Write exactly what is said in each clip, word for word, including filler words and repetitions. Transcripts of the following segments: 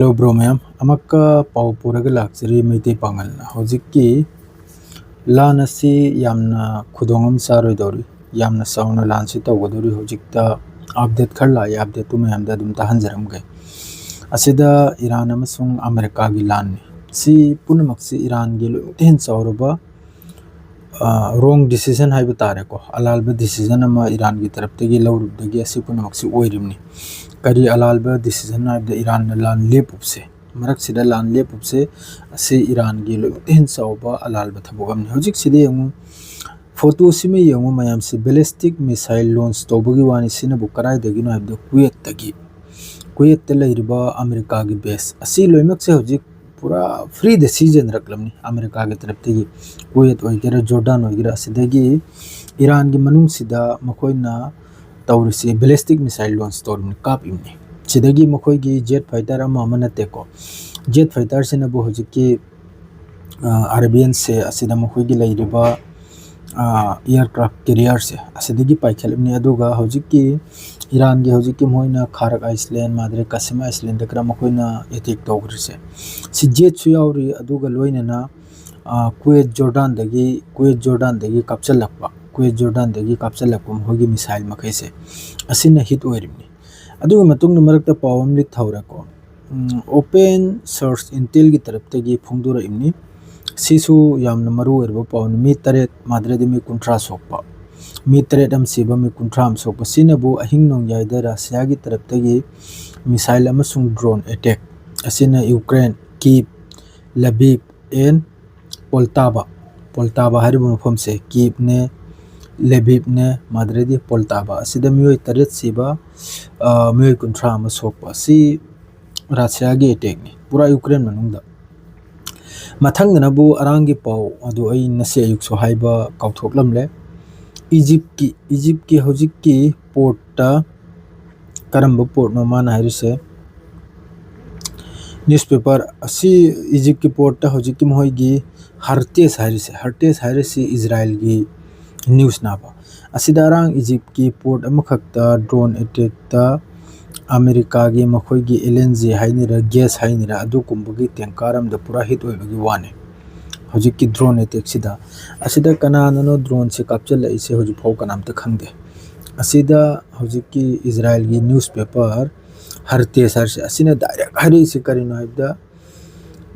Hello bro ꯃꯌꯥꯝ, ꯑꯃꯨꯛꯀ ꯄꯥꯎ ꯄꯨꯔꯒ ꯂꯥꯛꯆꯔꯤ ꯃꯩꯇꯩ ꯄꯥꯉꯜꯅ꯫ ꯍꯧꯖꯤꯛꯀꯤ ꯂꯥꯟ ꯑꯁꯤ ꯌꯥꯝꯅ ꯈꯨꯗꯣꯡ ꯑꯃ ꯆꯥꯔꯣꯏꯗꯧꯔꯤ, ꯌꯥꯝꯅ ꯆꯥꯎꯅ ꯂꯥꯟꯁꯤ ꯇꯧꯒꯗꯧꯔꯤ꯫ ꯍꯧꯖꯤꯛꯇ ꯑꯞꯗꯦꯠ ꯈꯔ ꯂꯥꯛꯏ, ꯑꯞꯗꯦꯠꯇꯨ ꯃꯌꯥꯝꯗ ꯑꯗꯨꯝ ꯇꯥꯍꯟꯖꯔꯝꯒꯦ꯫ ꯑꯁꯤꯗ ꯏꯔꯥꯟ ꯑꯃꯁꯨꯡ ꯑꯃꯦꯔꯤꯀꯥꯒꯤ ꯂꯥꯟꯅꯤ꯫ ꯁꯤ ꯄꯨꯝꯅꯃꯛꯁꯤ ꯏꯔꯥꯟꯒꯤ ꯂꯣꯏꯅꯃꯛꯇ ꯍꯦꯟꯅ ꯆꯥꯎꯔꯕ ꯔꯣꯡ ꯗꯤꯁꯤꯖꯟ ꯍꯥꯏꯕ ꯇꯥꯔꯦꯀꯣ, ꯑꯂꯥꯟꯕ ꯗꯤꯁꯤꯖꯟ ꯑꯃ ꯏꯔꯥꯟꯒꯤ ꯇꯔꯞꯇꯒꯤ ꯂꯧꯔꯨꯕꯗꯒꯤ ꯑꯁꯤ ꯄꯨꯝꯅꯃꯛꯁꯤ ꯑꯣꯏꯔꯤꯕꯅꯤ꯫ ꯀꯔꯤ ꯑꯂꯥꯟꯕ ꯗꯤꯁꯤꯖꯟ ꯍꯥꯏꯕꯗ ꯏꯔꯥꯟꯅ ꯂꯥꯟ ꯂꯦꯞꯄꯨꯕꯁꯦ, ꯃꯔꯛꯁꯤꯗ ꯂꯥꯟ ꯂꯦꯞꯄꯨꯕꯁꯦ ꯑꯁꯤ ꯏꯔꯥꯟꯒꯤ ꯂꯣꯏꯅꯃꯛꯇ ꯍꯦꯟꯅ ꯆꯥꯎꯕ ꯑꯂꯥꯟꯕ ꯊꯕꯛ ꯑꯃꯅꯤ꯫ ꯍꯧꯖꯤꯛꯁꯤꯗ ꯌꯦꯡꯉꯨ, ꯐꯣꯇꯣꯁꯤꯃ ꯌꯦꯡꯉꯨ ꯃꯌꯥꯝꯁꯤ, ꯕꯦꯂꯤꯁꯇꯤꯛ ꯃꯤꯁꯥꯏꯜ ꯂꯣꯟꯁ ꯇꯧꯕꯒꯤ ꯋꯥꯅꯤ꯫ ꯁꯤꯅꯕꯨ ꯀꯗꯥꯏꯗꯒꯤꯅꯣ ꯍꯥꯏꯕꯗ ꯀꯨꯋꯦꯠꯇꯒꯤ, ꯀꯨꯋꯦꯠꯇ ꯂꯩꯔꯤꯕ ꯑꯃꯦꯔꯤꯀꯥꯒꯤ ꯕꯦꯁ ꯑꯁꯤ ꯂꯣꯏꯅꯃꯛꯁꯦ ꯍꯧꯖꯤꯛ ꯄꯨꯔꯥ ꯐ꯭ꯔꯤꯗ ꯁꯤꯖꯤꯟꯅꯔꯛꯂꯕꯅꯤ ꯑꯃꯦꯔꯤꯀꯥꯒꯤ ꯇꯔꯞꯇꯒꯤ꯫ ꯀꯨꯋꯦꯠ ꯑꯣꯏꯒꯦꯔꯥ, ꯖꯣꯔꯗꯥꯟ ꯑꯣꯏꯒꯦꯔꯥ, ꯑꯁꯤꯗꯒꯤ ꯏꯔꯥꯟꯒꯤ ꯃꯅꯨꯡꯁꯤꯗ ꯃꯈꯣꯏꯅ ꯇꯧꯔꯤꯁꯤ ꯕꯦꯂꯤꯁꯇꯤꯛ ꯃꯤꯁꯥꯏꯜ ꯂꯣꯟꯁ ꯇꯧꯔꯤꯕꯅꯤ, ꯀꯥꯞꯄꯤꯕꯅꯤ꯫ ꯁꯤꯗꯒꯤ ꯃꯈꯣꯏꯒꯤ ꯖꯦꯠ ꯐꯥꯏꯇꯔ ꯑꯃ ꯑꯃ ꯅꯠꯇꯦꯀꯣ, ꯖꯦꯠ ꯐꯥꯏꯇꯔꯁꯤꯅꯕꯨ ꯍꯧꯖꯤꯛꯀꯤ ꯑꯥꯔꯕꯤꯑꯦꯟꯁꯦ ꯑꯁꯤꯗ ꯃꯈꯣꯏꯒꯤ ꯂꯩꯔꯤꯕ ꯏꯌꯥꯔꯀ꯭ꯔꯥꯐ ꯀꯦꯔꯤꯌꯔꯁꯦ ꯑꯁꯤꯗꯒꯤ ꯄꯥꯏꯈꯠꯂꯤꯕꯅꯤ꯫ ꯑꯗꯨꯒ ꯍꯧꯖꯤꯛꯀꯤ ꯏꯔꯥꯟꯒꯤ ꯍꯧꯖꯤꯛꯀꯤ ꯃꯈꯣꯏꯅ ꯈꯥꯔꯛ ꯑꯥꯏꯁꯂꯦꯟ, ꯃꯥꯗ꯭ꯔꯦ ꯀꯥꯁꯤꯝ ꯑꯥꯏꯁꯂꯦꯟꯗ ꯈꯔ ꯃꯈꯣꯏꯅ ꯑꯦꯇꯦꯛ ꯇꯧꯈ꯭ꯔꯤꯁꯦ, ꯁꯤ ꯖꯦꯠꯁꯨ ꯌꯥꯎꯔꯤ꯫ ꯑꯗꯨꯒ ꯂꯣꯏꯅꯅ ꯀꯨꯋꯦꯠ ꯖꯣꯔꯗꯥꯟꯗꯒꯤ, ꯀꯨꯋꯦꯠ ꯖꯣꯔꯗꯥꯟꯗꯒꯤ ꯀꯥꯞꯆꯜꯂꯛꯄ, ꯀꯨꯋꯦꯠ ꯖꯣꯔꯗꯥꯟꯗꯒꯤ ꯀꯥꯞꯆꯜꯂꯛꯄ ꯃꯈꯣꯏꯒꯤ ꯃꯤꯁꯥꯏꯜ ꯃꯈꯩꯁꯦ ꯑꯁꯤꯅ ꯍꯤꯠ ꯑꯣꯏꯔꯤꯕꯅꯤ꯫ ꯑꯗꯨꯒꯤ ꯃꯇꯨꯡꯗ ꯃꯔꯛꯇ ꯄꯥꯎ ꯑꯃ ꯂꯤꯠ ꯊꯧꯔꯦꯀꯣ꯫ Open Source Intelꯒꯤ ꯇꯔꯞꯇꯒꯤ ꯐꯣꯡꯗꯣꯔꯛꯏꯕꯅꯤ꯫ ꯁꯤꯁꯨ ꯌꯥꯝꯅ ꯃꯔꯨ ꯑꯣꯏꯔꯕ ꯄꯥꯎꯅꯤ꯫ ꯃꯤ ꯇꯔꯦꯠ, ꯃꯥꯗ꯭ꯔꯦꯗꯤ ꯃꯤ ꯀꯨꯟꯊ꯭ꯔꯥ ꯁꯣꯛꯄ, ꯃꯤ ꯇꯔꯦꯠ ꯑꯃ ꯁꯤꯕ, ꯃꯤ ꯀꯨꯟꯊ꯭ꯔꯥ ꯑꯃ ꯁꯣꯛꯄ꯫ ꯁꯤꯅꯕꯨ ꯑꯍꯤꯡ ꯅꯣꯡꯌꯥꯏꯗ ꯔꯁꯤꯌꯥꯒꯤ ꯇꯔꯞꯇꯒꯤ ꯃꯤꯁꯥꯏꯜ ꯑꯃꯁꯨꯡ ꯗ꯭ꯔꯣꯟ ꯑꯦꯇꯦꯛ ꯑꯁꯤꯅ ꯌꯨꯀ꯭ꯔꯦꯟ, ꯀꯤꯞ, ꯂꯕꯤꯞ ꯑꯦꯟ ꯄꯣꯜꯇꯥꯕꯥ, ꯄꯣꯜꯇꯥꯕꯥ ꯍꯥꯏꯔꯤꯕ ꯃꯐꯝꯁꯦ, ꯀꯤꯞꯅꯦ, ꯂꯦꯕꯤꯞꯅꯦ, ꯃꯥꯗ꯭ꯔꯦꯗꯤ ꯄꯣꯜꯇꯥꯕꯥ ꯑꯁꯤꯗ ꯃꯤꯑꯣꯏ ꯇꯔꯦꯠ ꯁꯤꯕ, ꯃꯤꯑꯣꯏ ꯀꯨꯟꯊ꯭ꯔꯥ ꯑꯃ ꯁꯣꯛꯄ ꯑꯁꯤ ꯔꯁꯤꯌꯥꯒꯤ ꯑꯦꯇꯦꯛꯅꯤ, ꯄꯨꯔꯥ ꯌꯨꯀ꯭ꯔꯦꯟ ꯃꯅꯨꯡꯗ꯫ ꯃꯊꯪꯗꯅꯕꯨ ꯑꯔꯥꯡꯒꯤ ꯄꯥꯎ ꯑꯗꯨ ꯑꯩ ꯉꯁꯤ ꯑꯌꯨꯛꯁꯨ ꯍꯥꯏꯕ ꯀꯥꯎꯊꯣꯛꯂꯝꯂꯦ꯫ ꯏꯖꯤꯞꯀꯤ, ꯏꯖꯤꯞꯀꯤ ꯍꯧꯖꯤꯛꯀꯤ ꯄꯣꯔꯠꯇ, ꯀꯔꯝꯕ ꯄꯣꯔꯠꯅꯣ ꯃꯥꯅ ꯍꯥꯏꯔꯤꯁꯦ? ꯅ꯭ꯌꯨꯁꯄꯦꯄꯔ ꯑꯁꯤ, ꯏꯖꯤꯞꯀꯤ ꯄꯣꯔꯠꯇ ꯍꯧꯖꯤꯛꯀꯤ ꯃꯈꯣꯏꯒꯤ ꯍꯔꯇꯦꯁ ꯍꯥꯏꯔꯤꯁꯦ, ꯍꯔꯇꯦꯁ ꯍꯥꯏꯔꯤꯁꯤ ꯏꯖꯔꯥꯏꯜꯒꯤ ꯅ꯭ꯌꯨꯁꯅꯦꯕ꯫ ꯑꯁꯤꯗ ꯑꯔꯥꯡ ꯏꯖꯤꯞꯀꯤ ꯄꯣꯔꯠ ꯑꯃꯈꯛꯇ ꯗ꯭ꯔꯣꯟ ꯑꯦꯇꯦꯛꯇ ꯑꯃꯦꯔꯤꯀꯥꯒꯤ ꯃꯈꯣꯏꯒꯤ ꯑꯦꯜ ꯑꯦꯟ ꯖꯤ ꯍꯥꯏꯅꯤꯔ, ꯒ꯭ꯌꯥꯁ ꯍꯥꯏꯅꯤꯔ, ꯑꯗꯨꯒꯨꯝꯕꯒꯤ ꯇꯦꯡꯀꯔ ꯑꯃꯗ ꯄꯨꯔꯥ ꯍꯤꯠ ꯑꯣꯏꯕꯒꯤ ꯋꯥꯅꯤ꯫ ꯍꯧꯖꯤꯛꯀꯤ ꯗ꯭ꯔꯣꯟ ꯑꯦꯇꯦꯛꯁꯤꯗ, ꯑꯁꯤꯗ ꯀꯅꯥꯅꯅꯣ ꯗ꯭ꯔꯣꯟꯁꯦ ꯀꯥꯞꯆꯜꯂꯛꯏꯁꯦ ꯍꯧꯖꯤꯛꯐꯥꯎ ꯀꯅꯥꯝꯇ ꯈꯪꯗꯦ꯫ ꯑꯁꯤꯗ ꯍꯧꯖꯤꯛꯀꯤ ꯏꯖꯔꯥꯏꯜꯒꯤ ꯅ꯭ꯌꯨꯁꯄꯦꯄꯔ ꯍꯔꯇꯦꯁ ꯍꯥꯏꯔꯤꯁꯦ, ꯑꯁꯤꯅ ꯗꯥꯏꯔꯦꯛ ꯍꯥꯏꯔꯛꯏꯁꯦ ꯀꯔꯤꯅꯣ ꯍꯥꯏꯕꯗ,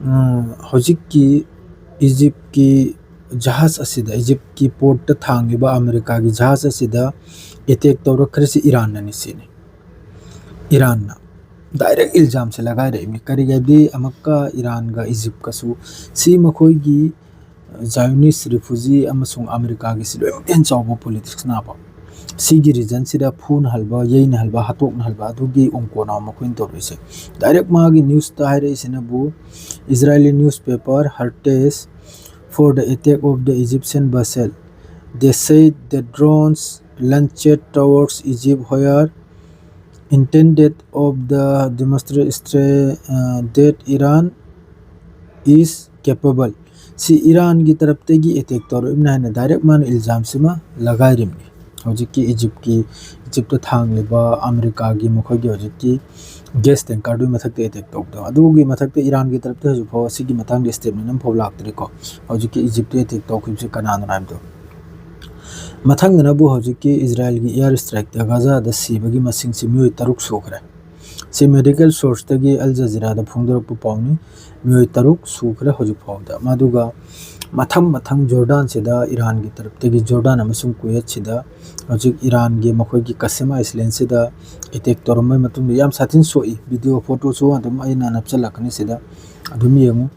ꯎꯝ, ꯍꯧꯖꯤꯛꯀꯤ ꯏꯖꯤꯞꯀꯤ ꯖꯍꯥꯖ ꯑꯁꯤꯗ, ꯏꯖꯤꯞꯀꯤ ꯄꯣꯔꯠꯇ ꯊꯥꯡꯉꯤꯕ ꯑꯃꯦꯔꯤꯀꯥꯒꯤ ꯖꯍꯥꯖ ꯑꯁꯤꯗ ꯑꯦꯇꯦꯛ ꯇꯧꯔꯛꯈ꯭ꯔꯤꯁꯤ ꯏꯔꯥꯟꯅꯅꯤ ꯁꯤꯅꯤ꯫ ꯏꯔꯥꯟꯅ ꯗꯥꯏꯔꯦꯛ ꯏꯜꯖꯥꯝꯁꯦ ꯂꯒꯥꯏꯔꯛꯏꯅꯤ꯫ ꯀꯔꯤꯒꯤꯗꯤ ꯑꯃꯨꯛꯀ ꯏꯔꯥꯟꯒ ꯏꯖꯤꯞꯀꯁꯨ ꯁꯤ ꯃꯈꯣꯏꯒꯤ ꯖꯥꯏꯑꯣꯅꯤꯁ ꯔꯤꯐ꯭ꯌꯨꯖꯤ ꯑꯃꯁꯨꯡ ꯑꯃꯦꯔꯤꯀꯥꯒꯤꯁꯤ ꯂꯣꯏꯅꯃꯛ ꯍꯦꯟꯅ ꯆꯥꯎꯕ ꯄꯣꯂꯤꯇꯤꯛꯁ ꯅꯥꯕ꯫ ꯁꯤꯒꯤ ꯔꯤꯖꯟꯁꯤꯗ ꯐꯨꯅꯍꯜꯕ, ꯌꯩꯅꯍꯜꯕ, ꯍꯥꯠꯇꯣꯛꯅꯍꯜꯕ ꯑꯗꯨꯒꯤ ꯑꯣꯡꯀꯣꯅ ꯃꯈꯣꯏꯅ ꯇꯧꯔꯛꯏꯁꯦ꯫ ꯗꯥꯏꯔꯦꯛ ꯃꯥꯒꯤ ꯅ꯭ꯌꯨꯁꯇ ꯍꯥꯏꯔꯛꯏꯁꯤꯅꯕꯨ, Israeli newspaper Haaretz for the attack of the Egyptian vessel. They said the drones launched towards Egypt where intended of the demonstrate, uh, that Iran is capable. ꯁꯤ ꯏꯔꯥꯟꯒꯤ ꯇꯔꯞꯇꯒꯤ ꯑꯦꯇꯦꯛ ꯇꯧꯔꯛꯏꯕꯅꯤ ꯍꯥꯏꯅ ꯗꯥꯏꯔꯦꯛ ꯃꯥꯅ ꯏꯜꯖꯥꯝꯁꯤꯃ ꯂꯒꯥꯏꯔꯤꯕꯅꯤ꯫ ꯍꯧꯖꯤꯛꯀꯤ ꯏꯖꯤꯞꯀꯤ, ꯏꯖꯤꯞꯇ ꯊꯥꯡꯂꯤꯕ ꯑꯃꯦꯔꯤꯀꯥꯒꯤ ꯃꯈꯣꯏꯒꯤ ꯍꯧꯖꯤꯛꯀꯤ gas ꯇꯦꯡꯀꯔꯗꯨꯒꯤ ꯃꯊꯛꯇ attack ꯇꯧꯕꯗꯣ, ꯑꯗꯨꯒꯤ ꯃꯊꯛꯇ ꯏꯔꯥꯟꯒꯤ ꯇꯔꯞꯇ ꯍꯧꯖꯤꯛꯐꯥꯎ ꯑꯁꯤꯒꯤ ꯃꯇꯥꯡꯗ ꯁ꯭ꯇꯦꯠꯃꯦꯟ ꯑꯃꯐꯥꯎ ꯂꯥꯛꯇ꯭ꯔꯤꯀꯣ꯫ ꯍꯧꯖꯤꯛꯀꯤ ꯏꯖꯤꯞꯇ ꯑꯦꯇꯦꯛ ꯇꯧꯈꯤꯕꯁꯤ ꯀꯅꯥꯅꯣ ꯍꯥꯏꯕꯗꯣ꯫ ꯃꯊꯪꯗꯅꯕꯨ ꯍꯧꯖꯤꯛꯀꯤ ꯏꯖꯔꯥꯏꯜꯒꯤ ꯏꯌꯥꯔ ꯁ꯭ꯇ꯭ꯔꯥꯏꯛꯇ ꯒꯥꯖꯥꯗ ꯁꯤꯕꯒꯤ ꯃꯁꯤꯡꯁꯤ ꯃꯤꯑꯣꯏ ꯇꯔꯨꯛ ꯁꯨꯈ꯭ꯔꯦ꯫ ꯁꯤ ꯃꯦꯗꯤꯀꯦꯜ ꯁꯣꯔꯁꯇꯒꯤ ꯑꯜ ꯖꯖꯤꯔꯥꯗ ꯐꯣꯡꯗꯣꯔꯛꯄ ꯄꯥꯎꯅꯤ꯫ ꯃꯤꯑꯣꯏ ꯇꯔꯨꯛ ꯁꯨꯈ꯭ꯔꯦ ꯍꯧꯖꯤꯛ ꯐꯥꯎꯗ꯫ ꯃꯗꯨꯒ ꯃꯊꯪ ꯃꯊꯪ ꯖꯣꯔꯗꯥꯟꯁꯤꯗ ꯏꯔꯥꯟꯒꯤ ꯇꯔꯞꯇꯒꯤ ꯖꯣꯔꯗꯥꯟ ꯑꯃꯁꯨꯡ ꯀꯨꯋꯦꯠꯁꯤꯗ ꯍꯧꯖꯤꯛ ꯏꯔꯥꯟꯒꯤ ꯃꯈꯣꯏꯒꯤ ꯀꯁꯦꯝ ꯑꯥꯏꯁꯂꯦꯟꯁꯤꯗ ꯑꯦꯇꯦꯛ ꯇꯧꯔꯝꯕꯒꯤ ꯃꯇꯨꯡꯗ ꯌꯥꯝ ꯁꯥꯊꯤꯅ ꯁꯣꯛꯏ꯫ ꯚꯤꯗꯤꯑꯣ ꯐꯣꯇꯣꯁꯨ ꯑꯗꯨꯝ ꯑꯩꯅ ꯅꯞꯆꯜꯂꯛꯀꯅꯤ ꯁꯤꯗ, ꯑꯗꯨꯝ ꯌꯦꯡꯉꯨ꯫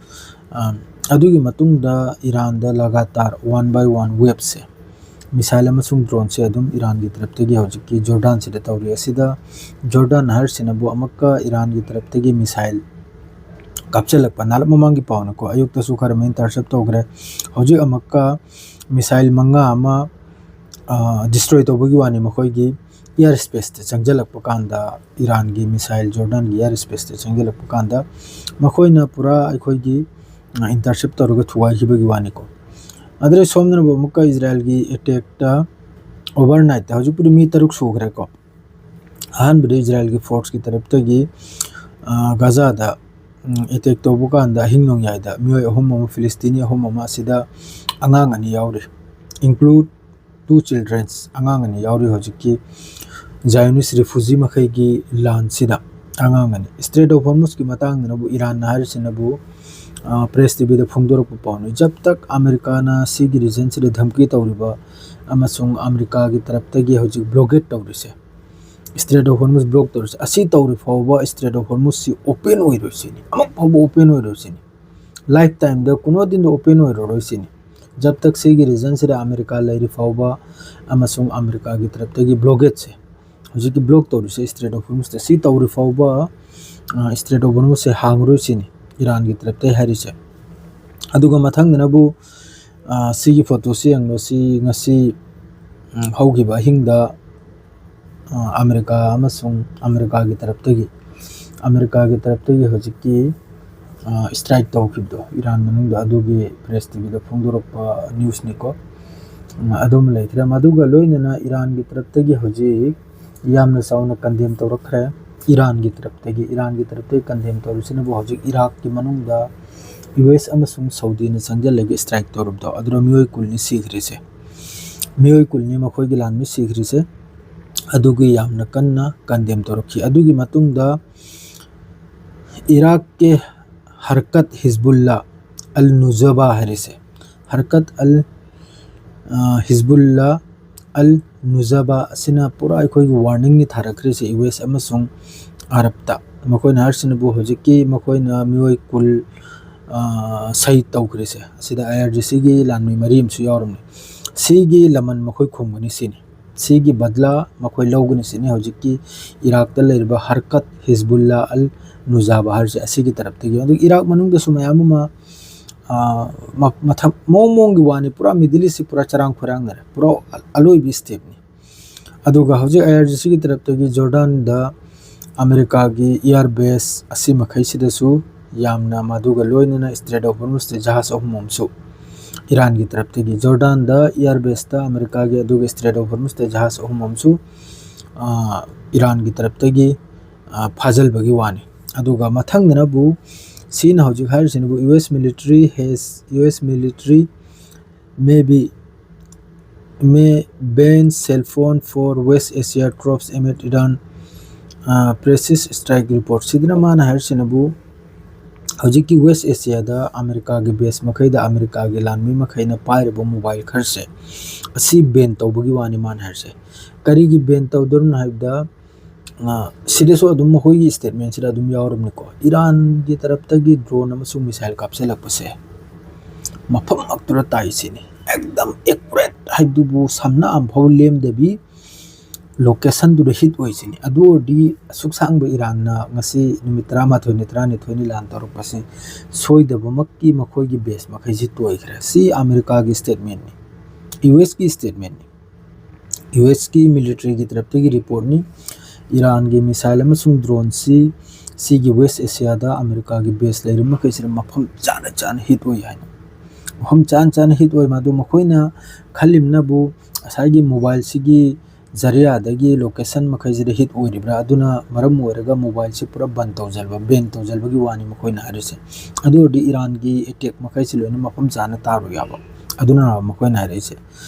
ꯑ, ꯑꯗꯨꯒꯤ ꯃꯇꯨꯡꯗ ꯏꯔꯥꯟꯗ ꯂꯒꯥꯇꯥꯔ ꯋꯥꯟ ꯕꯥꯏ ꯋꯥꯟ ꯋꯦꯞꯁꯦ, ꯃꯤꯁꯥꯏꯜ ꯑꯃꯁꯨꯡ ꯗ꯭ꯔꯣꯟꯁꯦ ꯑꯗꯨꯝ ꯏꯔꯥꯟꯒꯤ ꯇꯔꯞꯇꯒꯤ ꯍꯧꯖꯤꯛꯀꯤ ꯖꯣꯔꯗꯥꯟꯁꯤꯗ ꯇꯧꯔꯤ꯫ ꯑꯁꯤꯗ ꯖꯣꯔꯗꯥꯟ ꯍꯥꯏꯔꯤꯁꯤꯅꯕꯨ ꯑꯃꯨꯛꯀ ꯏꯔꯥꯟꯒꯤ ꯇꯔꯞꯇꯒꯤ ꯃꯤꯁꯥꯏꯜ ꯀꯥꯞꯆꯜꯂꯛꯄ, ꯅꯥꯂꯞ ꯃꯃꯥꯡꯒꯤ ꯄꯥꯎꯅꯤꯀꯣ, ꯑꯌꯨꯛꯇꯁꯨ ꯈꯔ ꯑꯃ ꯏꯟꯇꯔꯁꯦꯞ ꯇꯧꯈ꯭ꯔꯦ꯫ ꯍꯧꯖꯤꯛ ꯑꯃꯨꯛꯀ ꯃꯤꯁꯥꯏꯜ ꯃꯉꯥ ꯑꯃ, ꯑ, ꯗꯤꯁꯇ꯭ꯔꯣꯏ ꯇꯧꯕꯒꯤ ꯋꯥꯅꯤ, ꯃꯈꯣꯏꯒꯤ ꯏꯌꯥꯔ ꯁ꯭ꯄꯦꯁꯇ ꯆꯪꯁꯤꯜꯂꯛꯄ ꯀꯥꯟꯗ, ꯏꯔꯥꯟꯒꯤ ꯃꯤꯁꯥꯏꯜ ꯖꯣꯔꯗꯥꯟꯒꯤ ꯏꯌꯥꯔ ꯁ꯭ꯄꯦꯁꯇ ꯆꯪꯁꯤꯜꯂꯛꯄ ꯀꯥꯟꯗ ꯃꯈꯣꯏꯅ ꯄꯨꯔꯥ ꯑꯩꯈꯣꯏꯒꯤ, ꯑ, ꯏꯟꯇꯔꯁꯦꯞ ꯇꯧꯔꯒ ꯊꯨꯒꯥꯏꯈꯤꯕꯒꯤ ꯋꯥꯅꯤꯀꯣ꯫ ꯑꯗꯨꯗ ꯁꯣꯝꯗꯅꯕꯨ ꯑꯃꯨꯛꯀ ꯏꯖꯔꯥꯏꯜꯒꯤ ꯑꯦꯇꯦꯛꯇ ꯑꯣꯚꯔꯅꯥꯏꯠꯇ ꯍꯧꯖꯤꯛꯄꯨꯗꯤ ꯃꯤ ꯇꯔꯨꯛ ꯁꯨꯈ꯭ꯔꯦꯀꯣ꯫ ꯑꯍꯥꯟꯕꯗ ꯏꯖꯔꯥꯏꯜꯒꯤ ꯐꯣꯔꯁꯀꯤ ꯇꯔꯞꯇꯒꯤ, ꯑ, ꯒꯥꯖꯥꯗ, ꯎꯝ, ꯑꯦꯇꯦꯛ ꯇꯧꯕ ꯀꯥꯟꯗ ꯑꯍꯤꯡ ꯅꯣꯡꯌꯥꯏꯗ ꯃꯤꯑꯣꯏ ꯑꯍꯨꯝ ꯑꯃ, ꯐꯤꯂꯤꯁꯇꯤꯅꯤ ꯑꯍꯨꯝ ꯑꯃ, ꯑꯁꯤꯗ ꯑꯉꯥꯡ ꯑꯅꯤ ꯌꯥꯎꯔꯤ, include two childrens, ꯑꯉꯥꯡ ꯑꯅꯤ ꯌꯥꯎꯔꯤ ꯍꯧꯖꯤꯛꯀꯤ ꯖꯥꯏꯑꯣꯅꯤꯁ ꯔꯤꯐ꯭ꯌꯨꯖꯤ ꯃꯈꯩꯒꯤ ꯂꯥꯟꯁꯤꯗ꯫ ꯑꯉꯥꯡ ꯑꯅꯤ꯫ Strait of Hormuz ꯀꯤ ꯃꯇꯥꯡꯗꯅꯕꯨ ꯏꯔꯥꯟꯅ ꯍꯥꯏꯔꯤꯁꯤꯅꯕꯨ, ꯑ, ꯄ꯭ꯔꯦꯁ ꯇꯤꯚꯤꯗ ꯐꯣꯡꯗꯣꯔꯛꯄ ꯄꯥꯎꯅꯤ꯫ ꯖꯕ ꯇꯛ ꯑꯃꯦꯔꯤꯀꯥꯅ ꯁꯤꯒꯤ ꯔꯤꯖꯟꯁꯤꯗ ꯙꯝꯀꯤ ꯇꯧꯔꯤꯕ ꯑꯃꯁꯨꯡ ꯑꯃꯦꯔꯤꯀꯥꯒꯤ ꯇꯔꯞꯇꯒꯤ ꯍꯧꯖꯤꯛ ꯕ꯭ꯂꯣꯀꯦꯠ ꯇꯧꯔꯤꯁꯦ, Strait of Hormuz block ꯇꯧꯔꯤꯁꯦ, ꯑꯁꯤ ꯇꯧꯔꯤ ꯐꯥꯎꯕ Strait of Hormuz ꯁꯤ open ꯑꯣꯏꯔꯣꯏ ꯁꯤꯅꯤ, ꯑꯃꯨꯛ ꯐꯥꯎꯕ open ꯑꯣꯏꯔꯣꯏ ꯁꯤꯅꯤ, life time ꯗ ꯀꯨꯅꯣ ꯗꯤꯟꯗ open ꯑꯣꯏꯔꯔꯣꯏ ꯁꯤꯅꯤ꯫ ꯖꯕ ꯇꯛ ꯁꯤꯒꯤ ꯔꯤꯖꯟꯁꯤꯗ ꯑꯃꯦꯔꯤꯀꯥ ꯂꯩꯔꯤ ꯐꯥꯎꯕ ꯑꯃꯁꯨꯡ ꯑꯃꯦꯔꯤꯀꯥꯒꯤ ꯇꯔꯞꯇꯒꯤ ꯕ꯭ꯂꯣꯀꯦꯠꯁꯦ, ꯍꯧꯖꯤꯛꯀꯤ ꯕ꯭ꯂꯣꯛ ꯇꯧꯔꯤꯁꯦ Strait of Hormuz ꯇ, ꯁꯤ ꯇꯧꯔꯤ ꯐꯥꯎꯕ, ꯑ, Strait of Hormuz ꯁꯦ ꯍꯥꯡꯉꯔꯣꯏ ꯁꯤꯅꯤ ꯏꯔꯥꯟꯒꯤ ꯇꯔꯞꯇꯒꯤ ꯍꯥꯏꯔꯤꯁꯦ꯫ ꯑꯗꯨꯒ ꯃꯊꯪꯗꯅꯕꯨ, ꯑ, ꯁꯤꯒꯤ ꯐꯣꯇꯣꯁꯤ ꯌꯦꯡꯂꯣ꯫ ꯁꯤ ꯉꯁꯤ, ꯎꯝ, ꯍꯧꯈꯤꯕ ꯑꯍꯤꯡꯗ, ꯑ, ꯑꯃꯦꯔꯤꯀꯥ ꯑꯃꯁꯨꯡ ꯑꯃꯦꯔꯤꯀꯥꯒꯤ ꯇꯔꯞꯇꯒꯤ, ꯑꯃꯦꯔꯤꯀꯥꯒꯤ ꯇꯔꯞꯇꯒꯤ ꯍꯧꯖꯤꯛꯀꯤ, ꯑ, ꯏꯁꯇ꯭ꯔꯥꯏꯛ ꯇꯧꯈꯤꯕꯗꯣ ꯏꯔꯥꯟ ꯃꯅꯨꯡꯗ, ꯑꯗꯨꯒꯤ ꯄ꯭ꯔꯦꯁ ꯇꯤꯚꯤꯗ ꯐꯣꯡꯗꯣꯔꯛꯄ ꯅ꯭ꯌꯨꯁꯅꯤꯀꯣ꯫ ꯎꯝ, ꯑꯗꯨꯃ ꯂꯩꯈ꯭ꯔꯦ꯫ ꯃꯗꯨꯒ ꯂꯣꯏꯅꯅ ꯏꯔꯥꯟꯒꯤ ꯇꯔꯞꯇꯒꯤ ꯍꯧꯖꯤꯛ ꯌꯥꯝꯅ ꯆꯥꯎꯅ ꯀꯟꯗꯦꯝ ꯇꯧꯔꯛꯈ꯭ꯔꯦ꯫ ꯏꯔꯥꯟꯒꯤ ꯇꯔꯞꯇꯒꯤ, ꯏꯔꯥꯟꯒꯤ ꯇꯔꯞꯇꯒꯤ ꯀꯟꯗꯦꯝ ꯇꯧꯔꯤꯁꯤꯅꯕꯨ ꯍꯧꯖꯤꯛ ꯏꯔꯥꯛꯀꯤ ꯃꯅꯨꯡꯗ ꯌꯨ ꯑꯦꯁ ꯑꯃꯁꯨꯡ ꯁꯥꯎꯗꯤꯅ ꯆꯪꯁꯤꯜꯂꯒ ꯏꯁꯇ꯭ꯔꯥꯏꯛ ꯇꯧꯔꯨꯕꯗꯣ, ꯑꯗꯨꯗ ꯃꯤꯑꯣꯏ ꯀꯨꯟꯅꯤ ꯁꯤꯈ꯭ꯔꯤꯁꯦ꯫ ꯃꯤꯑꯣꯏ ꯀꯨꯟꯅꯤ ꯃꯈꯣꯏꯒꯤ ꯂꯥꯟꯃꯤ ꯁꯤꯈ꯭ꯔꯤꯁꯦ꯫ ꯑꯗꯨꯒꯤ ꯌꯥꯝꯅ ꯀꯟꯅ ꯀꯟꯗꯦꯝ ꯇꯧꯔꯛꯈꯤ꯫ ꯑꯗꯨꯒꯤ ꯃꯇꯨꯡꯗ ꯏꯔꯥꯛꯀꯤ ꯍꯔꯀꯠ ꯍꯤꯖꯕꯨꯜꯂꯥ ꯑꯜ ꯅꯨꯖꯕꯥ ꯍꯥꯏꯔꯤꯁꯦ, ꯍꯔꯀꯠ ꯑꯜ, ꯑ, ꯍꯤꯖꯕꯨꯜꯂꯥ ꯑꯜ ꯅꯨꯖꯕꯥ ꯑꯁꯤꯅ ꯄꯨꯔꯥ ꯑꯩꯈꯣꯏꯒꯤ ꯋꯥꯔꯅꯤꯡꯅꯤ ꯊꯥꯔꯛꯈ꯭ꯔꯤꯁꯦ ꯌꯨ ꯑꯦꯁ ꯑꯃꯁꯨꯡ ꯑꯔꯕꯇ꯫ ꯃꯈꯣꯏꯅ ꯍꯥꯏꯔꯤꯁꯤꯅꯕꯨ ꯍꯧꯖꯤꯛꯀꯤ ꯃꯈꯣꯏꯅ ꯃꯤꯑꯣꯏ ꯀꯨꯟ, ꯑ, ꯁꯍꯤꯗ ꯇꯧꯈ꯭ꯔꯤꯁꯦ꯫ ꯑꯁꯤꯗ ꯑꯥꯏ ꯑꯥꯔ ꯖꯤ ꯁꯤꯒꯤ ꯂꯥꯟꯃꯤ ꯃꯔꯤ ꯑꯃꯁꯨ ꯌꯥꯎꯔꯝꯃꯤ꯫ ꯁꯤꯒꯤ ꯂꯃꯟ ꯃꯈꯣꯏ ꯈꯨꯝꯒꯅꯤ ꯁꯤꯅꯤ꯫ ꯁꯤꯒꯤ ꯕꯗꯂꯥ ꯃꯈꯣꯏ ꯂꯧꯒꯅꯤ ꯁꯤꯅꯤ ꯍꯧꯖꯤꯛꯀꯤ ꯏꯔꯥꯛꯇ ꯂꯩꯔꯤꯕ ꯍꯔꯀꯠ ꯍꯤꯖꯕꯨꯜꯂꯥ ꯑꯜ ꯅꯨꯖꯥꯕꯥ ꯍꯥꯏꯔꯤꯁꯦ, ꯑꯁꯤꯒꯤ ꯇꯔꯞꯇꯒꯤ꯫ ꯑꯗꯨ ꯏꯔꯥꯛ ꯃꯅꯨꯡꯗꯁꯨ ꯃꯌꯥꯝ ꯑꯃ, ꯑ, ꯃ-, ꯃꯊꯛ ꯃꯑꯣꯡ ꯃꯑꯣꯡꯒꯤ ꯋꯥꯅꯤ, ꯄꯨꯔꯥ ꯃꯤꯗꯜ ꯏꯁꯁꯤ ꯄꯨꯔꯥ ꯆꯔꯥꯡ ꯈꯣꯏꯔꯥꯡꯅꯔꯦ, ꯄꯨꯔꯥ ꯑ-, ꯑꯂꯣꯏꯕꯤ ꯁ꯭ꯇꯦꯞꯅꯤ꯫ ꯑꯗꯨꯒ ꯍꯧꯖꯤꯛ ꯑꯥꯏ ꯑꯥꯔ ꯖꯤ ꯁꯤꯒꯤ ꯇꯔꯞꯇꯒꯤ ꯖꯣꯔꯗꯥꯟꯗ ꯑꯃꯦꯔꯤꯀꯥꯒꯤ ꯏꯌꯥꯔ ꯕꯦꯁ ꯑꯁꯤ ꯃꯈꯩꯁꯤꯗꯁꯨ ꯌꯥꯝꯅ, ꯃꯗꯨꯒ ꯂꯣꯏꯅꯅ ꯏꯁꯇ꯭ꯔꯦꯠ ꯑꯣꯐ ꯍꯣꯔꯃꯨꯖꯇ ꯖꯍꯥꯖ ꯑꯍꯨꯝ ꯑꯃꯁꯨ ꯏꯔꯥꯟꯒꯤ ꯇꯔꯞꯇꯒꯤ ꯖꯣꯔꯗꯥꯟꯗ ꯏꯌꯥꯔ ꯕꯦꯁꯇ ꯑꯃꯦꯔꯤꯀꯥꯒꯤ, ꯑꯗꯨꯒ ꯏꯁꯇ꯭ꯔꯦꯠ ꯑꯣꯐ ꯍꯣꯔꯃꯨꯖꯇ ꯖꯍꯥꯖ ꯑꯍꯨꯝ ꯑꯃꯁꯨ, ꯑ, ꯏꯔꯥꯟꯒꯤ ꯇꯔꯞꯇꯒꯤ, ꯑ, ꯐꯥꯖꯤꯜꯕꯒꯤ ꯋꯥꯅꯤ꯫ ꯑꯗꯨꯒ ꯃꯊꯪꯗꯅꯕꯨ ꯁꯤꯅ ꯍꯧꯖꯤꯛ ꯍꯥꯏꯔꯤꯁꯤꯅꯕꯨ, "U S military has, U S military may be, may ban cell phone for West Asia troops amid Iran, ꯑ, precision strike report"꯫ ꯁꯤꯗꯅ ꯃꯥꯅ ꯍꯥꯏꯔꯤꯁꯤꯅꯕꯨ, ꯍꯧꯖꯤꯛꯀꯤ West Asiaꯗ ꯑꯃꯦꯔꯤꯀꯥꯒꯤ base ꯃꯈꯩꯗ ꯑꯃꯦꯔꯤꯀꯥꯒꯤ ꯂꯥꯟꯃꯤ ꯃꯈꯩꯅ ꯄꯥꯏꯔꯤꯕ mobile ꯈꯔꯁꯦ ꯑꯁꯤ ban ꯇꯧꯕꯒꯤ ꯋꯥꯅꯤ ꯃꯥꯅ ꯍꯥꯏꯔꯤꯁꯦ꯫ ꯀꯔꯤꯒꯤ ban ꯇꯧꯗꯣꯔꯤꯅꯣ ꯍꯥꯏꯕꯗ, ꯑ, ꯁꯤꯗꯁꯨ ꯑꯗꯨꯝ ꯃꯈꯣꯏꯒꯤ statementꯁꯤꯗ ꯑꯗꯨꯝ ꯌꯥꯎꯔꯕꯅꯤꯀꯣ, ꯏꯔꯥꯟꯒꯤ ꯇꯔꯞꯇꯒꯤ drone ꯑꯃꯁꯨꯡ missile ꯀꯥꯞꯁꯤꯜꯂꯛꯄꯁꯦ ꯃꯐꯝꯃꯛꯇꯨꯗ ꯇꯥꯏꯁꯤꯅꯤ꯫ ꯑꯦꯛꯗꯝ accurate ꯍꯥꯏꯕꯗꯨꯕꯨ, ꯁꯝꯅ ꯑꯃꯐꯥꯎ ꯂꯦꯝꯗꯕꯤ locationꯗꯨꯗ hit ꯑꯣꯏꯁꯤꯅꯤ꯫ ꯑꯗꯨ ꯑꯣꯏꯔꯗꯤ ꯑꯁꯨꯛ ꯁꯥꯡꯕ ꯏꯔꯥꯟꯅ ꯉꯁꯤ ꯅꯨꯃꯤꯠ ꯇꯔꯥꯃꯥꯊꯣꯏꯅꯤ, ꯇꯔꯥꯅꯤꯊꯣꯏꯅꯤ ꯂꯥꯟ ꯇꯧꯔꯛꯄꯁꯤ ꯁꯣꯏꯗꯕꯃꯛꯀꯤ ꯃꯈꯣꯏꯒꯤ base ꯃꯈꯩꯁꯤ ꯇꯣꯏꯈ꯭ꯔꯦ꯫ ꯁꯤ ꯑꯃꯦꯔꯤꯀꯥꯒꯤ statementꯅꯤ, U Sꯀꯤ statementꯅꯤ꯫ U Sꯀꯤ militaryꯒꯤ ꯇꯔꯞꯇꯒꯤ reportꯅꯤ꯫ ꯏꯔꯥꯟꯒꯤ missile ꯑꯃꯁꯨꯡ droneꯁꯤ ꯁꯤꯒꯤ West Asiaꯗ ꯑꯃꯦꯔꯤꯀꯥꯒꯤ base ꯂꯩꯔꯤꯕ ꯃꯈꯩꯁꯤꯗ ꯃꯐꯝ ꯆꯥꯅ ꯆꯥꯅ hit ꯑꯣꯏ ꯍꯥꯏꯅ꯫ ꯃꯐꯝ ꯆꯥꯅ ꯆꯥꯅ hit ꯑꯣꯏ꯫ ꯃꯗꯨ ꯃꯈꯣꯏꯅ ꯈꯜꯂꯤꯕꯅꯕꯨ ꯉꯁꯥꯏꯒꯤ mobileꯁꯤꯒꯤ ꯖꯔꯤꯌꯥꯗꯒꯤ location ꯃꯈꯩꯁꯤꯗ hit ꯑꯣꯏꯔꯤꯕ꯭ꯔꯥ? ꯑꯗꯨꯅ ꯃꯔꯝ ꯑꯣꯏꯔꯒ mobileꯁꯤ ꯄꯨꯔꯥ ban ꯇꯧꯁꯤꯟꯕ, ban ꯇꯧꯁꯤꯟꯕꯒꯤ ꯋꯥꯅꯤ ꯃꯈꯣꯏꯅ ꯍꯥꯏꯔꯤꯁꯦ꯫ ꯑꯗꯨ ꯑꯣꯏꯔꯗꯤ ꯏꯔꯥꯟꯒꯤ attack ꯃꯈꯩꯁꯤ ꯂꯣꯏꯅ ꯃꯐꯝ ꯆꯥꯅ ꯇꯥꯔꯣꯏ ꯌꯥꯕ꯫ ꯑꯗꯨꯅ ꯃꯈꯣꯏꯅ ꯍꯥꯏꯔꯛꯏꯁꯦ꯫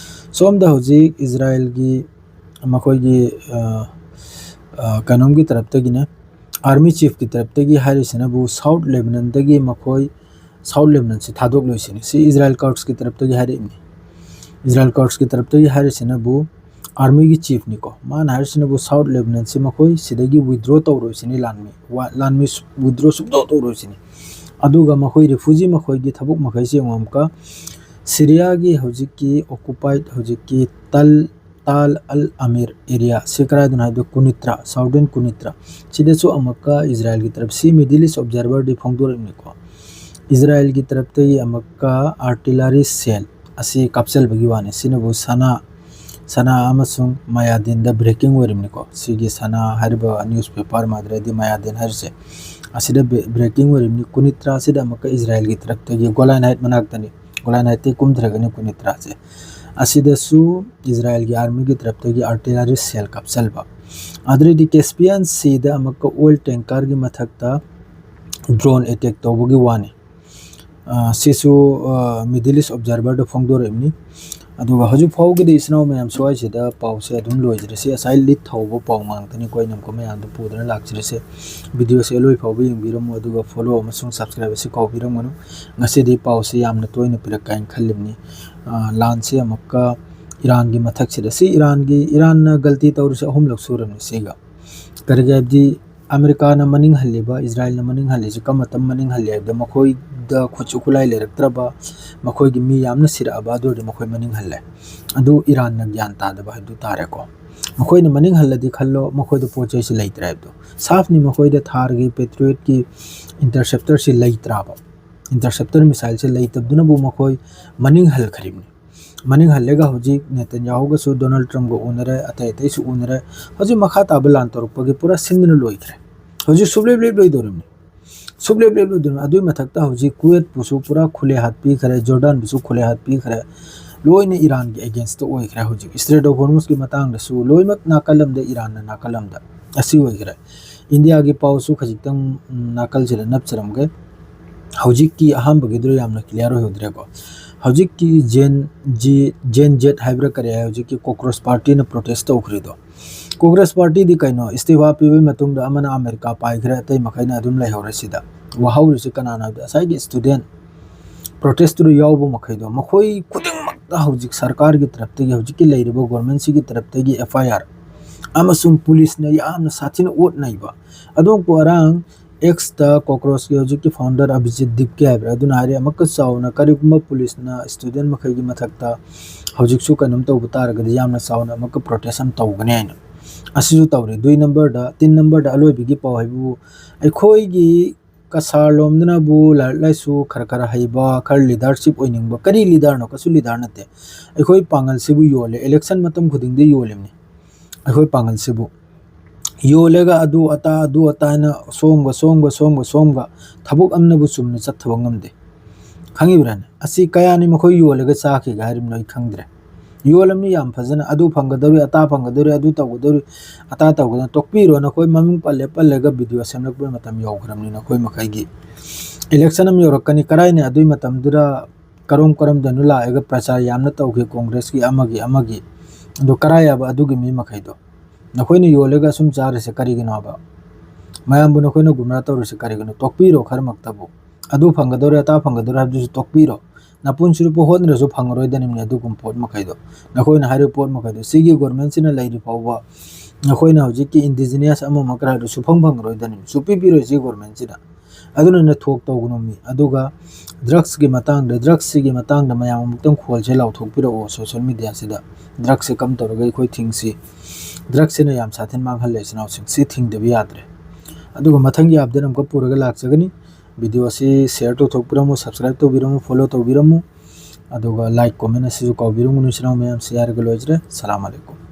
ꯁꯣꯝꯗ ꯍꯧꯖꯤꯛ ꯏꯖꯔꯥꯏꯜꯒꯤ ꯃꯈꯣꯏꯒꯤ, ꯑ, ꯑ, ꯀꯩꯅꯣꯝꯒꯤ ꯇꯔꯞꯇꯒꯤꯅꯦ, army chiefꯀꯤ ꯇꯔꯞꯇꯒꯤ ꯍꯥꯏꯔꯤꯁꯤꯅꯕꯨ South Lebanonꯗꯒꯤ ꯃꯈꯣꯏ South Lebanonꯁꯤ ꯊꯥꯗꯣꯛꯂꯣꯏꯁꯤꯅꯤ꯫ ꯁꯤ Israel Kurdsꯀꯤ ꯇꯔꯞꯇꯒꯤ ꯍꯥꯏꯔꯛꯏꯕꯅꯤ꯫ Israel Kurdsꯀꯤ ꯇꯔꯞꯇꯒꯤ ꯍꯥꯏꯔꯤꯁꯤꯅꯕꯨ armyꯒꯤ chiefꯅꯤꯀꯣ꯫ ꯃꯥꯅ ꯍꯥꯏꯔꯤꯁꯤꯅꯕꯨ South Lebanonꯁꯤ ꯃꯈꯣꯏ ꯁꯤꯗꯒꯤ withdraw ꯇꯧꯔꯣꯏꯁꯤꯅꯤ, ꯂꯥꯟꯃꯤ, ꯋꯥ-, ꯂꯥꯟꯃꯤ ꯁꯨ-, withdraw ꯁꯨꯡꯇꯧ ꯇꯧꯔꯣꯏꯁꯤꯅꯤ꯫ ꯑꯗꯨꯒ ꯃꯈꯣꯏ refugee ꯃꯈꯣꯏꯒꯤ ꯊꯕꯛ ꯃꯈꯩꯁꯤ ꯌꯦꯡꯉꯨ ꯑꯃꯨꯛꯀ, ꯁꯤꯔꯤꯌꯥꯒꯤ ꯍꯧꯖꯤꯛꯀꯤ occupied ꯍꯧꯖꯤꯛꯀꯤ ꯇꯜ, ꯇꯥꯜ ꯑꯜ ꯑꯃꯤꯔ area ꯁꯤ ꯀꯗꯥꯏꯗꯅꯣ ꯍꯥꯏꯕꯗ ꯀꯨꯅꯤꯇ꯭ꯔꯥ, Southern ꯀꯨꯅꯤꯇ꯭ꯔꯥ, ꯁꯤꯗꯁꯨ ꯑꯃꯨꯛꯀ ꯏꯖꯔꯥꯏꯜꯒꯤ ꯇꯔꯞ, ꯁꯤ Middle East Observerꯗꯤ ꯐꯣꯡꯗꯣꯔꯛꯏꯕꯅꯤꯀꯣ꯫ ꯏꯖꯔꯥꯏꯜꯒꯤ ꯇꯔꯞꯇꯒꯤ ꯑꯃꯨꯛꯀ artillery shell ꯑꯁꯤ ꯀꯥꯞꯁꯤꯟꯕꯒꯤ ꯋꯥꯅꯤ꯫ ꯁꯤꯅꯕꯨ ꯁꯅꯥ, ꯁꯅꯥ ꯑꯃꯁꯨꯡ ꯃꯌꯥꯗꯤꯟꯗ breaking ꯑꯣꯏꯔꯤꯕꯅꯤꯀꯣ꯫ ꯁꯤꯒꯤ ꯁꯅꯥ ꯍꯥꯏꯔꯤꯕ newspaper ꯃꯥꯗ꯭ꯔꯗꯤ ꯃꯌꯥꯗꯤꯟ ꯍꯥꯏꯔꯤꯁꯦ ꯑꯁꯤꯗ ꯕꯦ-, breaking ꯑꯣꯏꯔꯤꯕꯅꯤ꯫ ꯀꯨꯅꯤꯇ꯭ꯔꯥ ꯑꯁꯤꯗ ꯑꯃꯨꯛꯀ ꯏꯖꯔꯥꯏꯜꯒꯤ ꯇꯔꯞꯇꯒꯤ, ꯒꯣꯂꯥꯟ ꯍꯥꯏꯠ ꯃꯅꯥꯛꯇꯅꯤ, ꯒꯣꯂꯥꯟ ꯍꯥꯏꯠꯇꯒꯤ ꯀꯨꯝꯊꯔꯒꯅꯤ ꯀꯨꯅꯤꯇ꯭ꯔꯥꯁꯦ꯫ ꯑꯁꯤꯗꯁꯨ ꯏꯖꯔꯥꯏꯜꯒꯤ armyꯒꯤ ꯇꯔꯞꯇꯒꯤ artillery shell ꯀꯥꯞꯁꯤꯟꯕ꯫ ꯑꯗꯨꯗꯩꯗꯤ Caspian Seaꯗ ꯑꯃꯨꯛꯀ oil tankerꯒꯤ ꯃꯊꯛꯇ drone attack ꯇꯧꯕꯒꯤ ꯋꯥꯅꯤ꯫ ꯑ, ꯁꯤꯁꯨ, ꯑ, Middle East Observerꯗ ꯐꯣꯡꯗꯣꯔꯛꯏꯕꯅꯤ꯫ ꯑꯗꯨꯒ ꯍꯧꯖꯤꯛ ꯐꯥꯎꯒꯤꯗꯤ ꯏꯆꯤꯟ ꯏꯅꯥꯎ ꯃꯌꯥꯝ ꯁ꯭ꯋꯥꯏꯁꯤꯗ ꯄꯥꯎꯁꯦ ꯑꯗꯨꯝ ꯂꯣꯏꯖꯔꯁꯤ꯫ ꯉꯁꯥꯏ lead ꯊꯧꯕ ꯄꯥꯎ ꯉꯥꯛꯇꯅꯤꯀꯣ ꯑꯩꯅ ꯑꯃꯨꯛꯀ ꯃꯌꯥꯝꯗ ꯄꯨꯗꯨꯅ ꯂꯥꯛꯆꯔꯤꯁꯦ꯫ Videoꯁꯦ ꯑꯂꯣꯏ ꯐꯥꯎꯕ ꯌꯦꯡꯕꯤꯔꯝꯃꯨ, ꯑꯗꯨꯒ follow ꯑꯃꯁꯨꯡ subscribe ꯑꯁꯤ ꯀꯥꯎꯕꯤꯔꯝꯒꯅꯨ꯫ ꯉꯁꯤꯗꯤ ꯄꯥꯎꯁꯦ ꯌꯥꯝꯅ ꯇꯣꯏꯅ ꯄꯤꯔꯛꯀꯦ ꯍꯥꯏꯅ ꯈꯜꯂꯤꯕꯅꯤ꯫ ꯑ, ꯂꯥꯟꯁꯦ ꯑꯃꯨꯛꯀ ꯏꯔꯥꯟꯒꯤ ꯃꯊꯛꯁꯤꯗ, ꯁꯤ ꯏꯔꯥꯟꯒꯤ, ꯏꯔꯥꯟꯅ ꯒꯜꯇꯤ ꯇꯧꯔꯤꯁꯦ ꯑꯍꯨꯝꯂꯛ ꯁꯨꯔꯕꯅꯤ ꯁꯤꯒ꯫ ꯀꯔꯤꯒꯤ ꯍꯥꯏꯕꯗꯤ ꯑꯃꯦꯔꯤꯀꯥꯅ ꯃꯅꯤꯡ ꯍꯜꯂꯤꯕ, ꯏꯖꯔꯥꯏꯜꯅ ꯃꯅꯤꯡ ꯍꯜꯂꯤꯁꯤ ꯀꯔꯝꯕ ꯃꯇꯝ ꯃꯅꯤꯡ ꯍꯜꯂꯤ ꯍꯥꯏꯕꯗ ꯃꯈꯣꯏꯗ ꯈꯨꯠꯁꯨ ꯈꯨꯠꯂꯥꯏ ꯂꯩꯔꯛꯇ꯭ꯔꯕ, ꯃꯈꯣꯏꯒꯤ ꯃꯤ ꯌꯥꯝꯅ ꯁꯤꯔꯛꯑꯕ, ꯑꯗꯨ ꯑꯣꯏꯔꯗꯤ ꯃꯈꯣꯏ ꯃꯅꯤꯡ ꯍꯜꯂꯦ꯫ ꯑꯗꯨ ꯏꯔꯥꯟꯅ ꯒ꯭ꯌꯥꯟ ꯇꯥꯗꯕ ꯍꯥꯏꯕꯗꯨ ꯇꯥꯔꯦꯀꯣ꯫ ꯃꯈꯣꯏꯅ ꯃꯅꯤꯡ ꯍꯜꯂꯗꯤ ꯈꯜꯂꯣ, ꯃꯈꯣꯏꯗ ꯄꯣꯠ ꯆꯩꯁꯤ ꯂꯩꯇ꯭ꯔꯦ ꯍꯥꯏꯕꯗꯣ꯫ ꯁꯥꯐꯅꯤ ꯃꯈꯣꯏꯗ ꯊꯥꯔꯒꯤ Patriotꯀꯤ interceptorꯁꯤ ꯂꯩꯇ꯭ꯔꯕ, interceptor missileꯁꯤ ꯂꯩꯇꯕꯗꯨꯅꯕꯨ ꯃꯈꯣꯏ ꯃꯅꯤꯡ ꯍꯜꯈ꯭ꯔꯤꯕꯅꯤ꯫ ꯃꯅꯤꯡ ꯍꯜꯂꯒ ꯍꯧꯖꯤꯛ ꯅꯦꯇꯟꯌꯥꯍꯨꯒꯁꯨ ꯗꯣꯅꯥꯜꯗ ꯇ꯭ꯔꯝꯞꯒ ꯎꯅꯔꯦ, ꯑꯇꯩ ꯑꯇꯩꯁꯨ ꯎꯅꯔꯦ꯫ ꯍꯧꯖꯤꯛ ꯃꯈꯥ ꯇꯥꯕ ꯂꯥꯟ ꯇꯧꯔꯛꯄꯒꯤ ꯄꯨꯔꯥ ꯁꯤꯟꯗꯨꯅ ꯂꯣꯏꯈ꯭ꯔꯦ꯫ ꯍꯧꯖꯤꯛ ꯁꯨꯞꯂꯦꯞ ꯂꯦꯞꯂꯣꯏꯗꯧꯔꯤꯕꯅꯤ꯫ ꯁꯨꯞꯂꯦꯞ ꯂꯦꯞꯂꯣꯏꯗꯧꯔꯤꯕꯅꯤ꯫ ꯑꯗꯨꯒꯤ ꯃꯊꯛꯇ ꯍꯧꯖꯤꯛ ꯀꯨꯋꯦꯠꯄꯨꯁꯨ ꯄꯨꯔꯥ ꯈꯨꯂꯦ ꯍꯥꯠꯄꯤꯈ꯭ꯔꯦ, ꯖꯣꯔꯗꯥꯟꯕꯨꯁꯨ ꯈꯨꯂꯦ ꯍꯥꯠꯄꯤꯈ꯭ꯔꯦ꯫ ꯂꯣꯏꯅ ꯏꯔꯥꯟꯒꯤ againstꯇ ꯑꯣꯏꯈ꯭ꯔꯦ꯫ ꯍꯧꯖꯤꯛ Strait of Hormuzꯀꯤ ꯃꯇꯥꯡꯗꯁꯨ ꯂꯣꯏꯅꯃꯛ ꯅꯥꯀꯜ ꯑꯃꯗ, ꯏꯔꯥꯟꯅ ꯅꯥꯀꯜ ꯑꯃꯗ꯫ ꯑꯁꯤ ꯑꯣꯏꯈ꯭ꯔꯦ꯫ ꯏꯟꯗꯤꯌꯥꯒꯤ ꯄꯥꯎꯁꯨ ꯈꯖꯤꯛꯇꯪ, ꯎꯝ, ꯅꯥꯀꯜꯁꯤꯗ ꯅꯞꯆꯔꯝꯒꯦ꯫ ꯍꯧꯖꯤꯛꯀꯤ ꯑꯍꯥꯟꯕꯒꯤꯗꯨ ꯌꯥꯝꯅ clear ꯑꯣꯏꯍꯧꯗ꯭ꯔꯦꯀꯣ꯫ ꯍꯧꯖꯤꯛꯀꯤ Gen Z, Gen Z ꯍꯥꯏꯕ꯭ꯔꯥ ꯀꯔꯤ ꯍꯥꯏ, ꯍꯧꯖꯤꯛꯀꯤ Cockroach Partyꯅ protest ꯇꯧꯈ꯭ꯔꯤꯗꯣ꯫ Cockroach Partyꯗꯤ ꯀꯩꯅꯣ? ꯏꯁꯇꯤꯐꯥ ꯄꯤꯕꯒꯤ ꯃꯇꯨꯡꯗ ꯑꯃꯅ ꯑꯃꯦꯔꯤꯀꯥ ꯄꯥꯏꯈ꯭ꯔꯦ, ꯑꯇꯩ ꯃꯈꯩꯅ ꯑꯗꯨꯝ ꯂꯩꯍꯧꯔꯦ ꯁꯤꯗ꯫ ꯋꯥꯍꯧꯔꯤꯁꯤ ꯀꯅꯥꯅꯣ ꯍꯥꯏꯕꯗ ꯉꯁꯥꯏꯒꯤ student protestꯇꯨꯗ ꯌꯥꯎꯕ ꯃꯈꯩꯗꯣ, ꯃꯈꯣꯏ ꯈꯨꯗꯤꯡꯃꯛꯇ ꯍꯧꯖꯤꯛ ꯁꯔꯀꯥꯔꯒꯤ ꯇꯔꯞꯇꯒꯤ, ꯍꯧꯖꯤꯛꯀꯤ ꯂꯩꯔꯤꯕ governmentꯁꯤꯒꯤ ꯇꯔꯞꯇꯒꯤ F I R ꯑꯃꯁꯨꯡ ꯄꯨꯂꯤꯁꯅ ꯌꯥꯝꯅ ꯁꯥꯊꯤꯅ ꯑꯣꯠ ꯅꯩꯕ꯫ ꯑꯗꯨꯕꯨ ꯑꯔꯥꯡ Xꯇ Cockroachꯀꯤ ꯍꯧꯖꯤꯛꯀꯤ founder ꯑꯚꯤꯖꯤꯠ ꯗꯤꯞꯀꯦ ꯍꯥꯏꯕ꯭ꯔꯥ, ꯑꯗꯨꯅ ꯍꯥꯏꯔꯦ ꯑꯃꯨꯛꯀ ꯆꯥꯎꯅ ꯀꯔꯤꯒꯨꯝꯕ ꯄꯨꯂꯤꯁꯅ student ꯃꯈꯩꯒꯤ ꯃꯊꯛꯇ ꯍꯧꯖꯤꯛꯁꯨ ꯀꯩꯅꯣꯝ ꯇꯧꯕ ꯇꯥꯔꯒꯗꯤ ꯌꯥꯝꯅ ꯆꯥꯎꯅ ꯑꯃꯨꯛꯀ protest ꯑꯃ ꯇꯧꯒꯅꯤ ꯍꯥꯏꯅ꯫ ꯑꯁꯤꯁꯨ ꯇꯧꯔꯤ꯫ ꯗꯨꯏ numberꯗ, ꯇꯤꯟ numberꯗ ꯑꯂꯣꯏꯕꯒꯤ ꯄꯥꯎ ꯍꯥꯏꯕꯕꯨ ꯑꯩꯈꯣꯏꯒꯤ ꯀꯁꯥꯔ ꯂꯣꯝꯗꯅꯕꯨ ꯂꯥꯏꯔꯤꯛ ꯂꯥꯏꯁꯨ ꯈꯔ ꯈꯔ ꯍꯩꯕ, ꯈꯔ leadership ꯑꯣꯏꯅꯤꯡꯕ, ꯀꯔꯤ leaderꯅꯣ? ꯀꯩꯁꯨ leader ꯅꯠꯇꯦ꯫ ꯑꯩꯈꯣꯏ ꯄꯥꯡꯒꯜꯁꯤꯕꯨ ꯌꯣꯜꯂꯦ, election ꯃꯇꯝ ꯈꯨꯗꯤꯡꯗ ꯌꯣꯜꯂꯤꯕꯅꯤ꯫ ꯑꯩꯈꯣꯏ ꯄꯥꯡꯒꯜꯁꯤꯕꯨ ꯌꯣꯜꯂꯒ ꯑꯗꯨ ꯑꯇꯥ, ꯑꯗꯨ ꯑꯇꯥ ꯍꯥꯏꯅ ꯁꯣꯝꯒ, ꯁꯣꯝꯒ, ꯁꯣꯝꯒ, ꯁꯣꯝꯒ ꯊꯕꯛ ꯑꯃꯅꯕꯨ ꯆꯨꯝꯅ ꯆꯠꯊꯕ ꯉꯝꯗꯦ꯫ ꯈꯪꯉꯤꯕ꯭ꯔꯥꯅꯦ? ꯑꯁꯤ ꯀꯌꯥꯅꯤ ꯃꯈꯣꯏ ꯌꯣꯜꯂꯒ ꯆꯥꯈꯤꯒꯦ ꯍꯥꯏꯔꯤꯕꯅꯣ ꯑꯩ ꯈꯪꯗ꯭ꯔꯦ꯫ ꯌꯣꯜꯂꯝꯅꯤ ꯌꯥꯝ ꯐꯖꯅ, ꯑꯗꯨ ꯐꯪꯒꯗꯧꯔꯤ, ꯑꯇꯥ ꯐꯪꯒꯗꯧꯔꯤ, ꯑꯗꯨ ꯇꯧꯒꯗꯧꯔꯤ, ꯑꯇꯥ ꯇꯧꯒꯗꯧꯔꯤ꯫ ꯇꯣꯛꯄꯤꯔꯣ, ꯅꯈꯣꯏ ꯃꯃꯤꯡ ꯄꯜꯂꯦ ꯄꯜꯂꯒ ꯚꯤꯗꯤꯑꯣ ꯁꯦꯝꯂꯛꯄꯒꯤ ꯃꯇꯝ ꯌꯧꯈ꯭ꯔꯕꯅꯤ ꯅꯈꯣꯏ ꯃꯈꯩꯒꯤ꯫ ꯏꯂꯦꯛꯁꯟ ꯑꯃ ꯌꯧꯔꯛꯀꯅꯤ, ꯀꯔꯥꯏꯅ ꯑꯗꯨꯒꯤ ꯃꯇꯝꯗꯨꯗ ꯀꯔꯝ ꯀꯔꯝꯗꯅꯣ ꯂꯥꯛꯑꯒ ꯄ꯭ꯔꯆꯥꯔ ꯌꯥꯝꯅ ꯇꯧꯈꯤ ꯀꯣꯡꯒ꯭ꯔꯦꯁꯀꯤ ꯑꯃꯒꯤ ꯑꯃꯒꯤ꯫ ꯑꯗꯣ ꯀꯔꯥꯏ ꯌꯥꯕ ꯑꯗꯨꯒꯤ ꯃꯤ ꯃꯈꯩꯗꯣ? ꯅꯈꯣꯏꯅ ꯌꯣꯜꯂꯒ ꯑꯁꯨꯝ ꯆꯥꯔꯤꯁꯦ ꯀꯔꯤꯒꯤꯅꯣ ꯍꯥꯏꯕ? ꯃꯌꯥꯝꯕꯨ ꯅꯈꯣꯏꯅ ꯒꯨꯝꯔꯥ ꯇꯧꯔꯤꯁꯦ ꯀꯔꯤꯒꯤꯅꯣ? ꯇꯣꯛꯄꯤꯔꯣ ꯈꯔꯃꯛꯇꯕꯨ꯫ ꯑꯗꯨ ꯐꯪꯒꯗꯧꯔꯦ, ꯑꯇꯥ ꯐꯪꯒꯗꯧꯔꯦ ꯍꯥꯏꯕꯗꯨꯁꯨ ꯇꯣꯛꯄꯤꯔꯣ꯫ ꯅꯄꯨꯟꯁꯤ ꯆꯨꯞꯄ ꯍꯣꯠꯅꯔꯁꯨ ꯐꯪꯉꯔꯣꯏꯗꯅꯤꯝꯅꯦ ꯑꯗꯨꯒꯨꯝꯕ ꯄꯣꯠ ꯃꯈꯩꯗꯣ꯫ ꯅꯈꯣꯏꯅ ꯍꯥꯏꯔꯤꯕ ꯄꯣꯠ ꯃꯈꯩꯗꯣ, ꯁꯤꯒꯤ ꯒꯣꯔꯃꯦꯟꯁꯤꯅ ꯂꯩꯔꯤ ꯐꯥꯎꯕ ꯅꯈꯣꯏꯅ ꯍꯧꯖꯤꯛꯀꯤ ꯏꯟꯗꯤꯖꯤꯅꯤꯌꯁ ꯑꯃ ꯑꯃ ꯀꯔꯥꯏꯗꯣ ꯁꯨꯐꯪ ꯐꯪꯉꯔꯣꯏꯗꯅꯤꯝ, ꯁꯨꯄꯤ ꯄꯤꯔꯣꯏ ꯁꯤꯒꯤ ꯒꯣꯔꯃꯦꯟꯁꯤꯅ꯫ ꯑꯗꯨꯅ ꯅꯊꯣꯛ ꯇꯧꯒꯅꯨ ꯃꯤ꯫ ꯑꯗꯨꯒ ꯗ꯭ꯔꯛꯁꯀꯤ ꯃꯇꯥꯡꯗ, ꯗ꯭ꯔꯛꯁꯁꯤꯒꯤ ꯃꯇꯥꯡꯗ ꯃꯌꯥꯝ ꯑꯃꯨꯛꯇꯪ ꯈꯣꯜꯁꯦ ꯂꯥꯎꯊꯣꯛꯄꯤꯔꯛꯑꯣ ꯁꯣꯁꯦꯜ ꯃꯦꯗꯤꯌꯥꯁꯤꯗ꯫ ꯗ꯭ꯔꯛꯁꯁꯦ ꯀꯝ ꯇꯧꯔꯒ ꯑꯩꯈꯣꯏ ꯊꯤꯡꯁꯤ? ꯗ꯭ꯔꯛꯁꯤꯅ ꯌꯥꯝ ꯁꯥꯊꯤꯅ ꯃꯥꯡꯍꯜꯂꯦ ꯏꯆꯤꯟ ꯏꯅꯥꯎꯁꯤꯡ꯫ ꯁꯤ ꯊꯤꯡꯗꯕ ꯌꯥꯗ꯭ꯔꯦ꯫ ꯑꯗꯨꯒ ꯃꯊꯪꯒꯤ ꯑꯞꯗꯦꯠ ꯑꯃꯨꯛꯀ ꯄꯨꯔꯒ ꯂꯥꯛꯆꯒꯅꯤ꯫ ꯚꯤꯗꯤꯑꯣ ꯑꯁꯤ ꯁꯤꯌꯔ ꯇꯧꯊꯣꯛꯄꯤꯔꯝꯃꯨ, ꯁꯕꯁꯀ꯭ꯔꯥꯏꯕ ꯇꯧꯕꯤꯔꯝꯃꯨ, ꯐꯣꯂꯣ ꯇꯧꯕꯤꯔꯝꯃꯨ꯫ ꯑꯗꯨꯒ ꯂꯥꯏꯛ, ꯀꯣꯃꯦꯟ ꯑꯁꯤꯁꯨ ꯀꯥꯎꯕꯤꯔꯝꯒꯅꯨ ꯏꯆꯤꯟ ꯏꯅꯥꯎ ꯃꯌꯥꯝ꯫ ꯁꯤ ꯍꯥꯏꯔꯒ ꯂꯣꯏꯖꯔꯦ꯫ ꯁꯂꯥꯝ ꯑꯂꯩꯀꯨꯝ꯫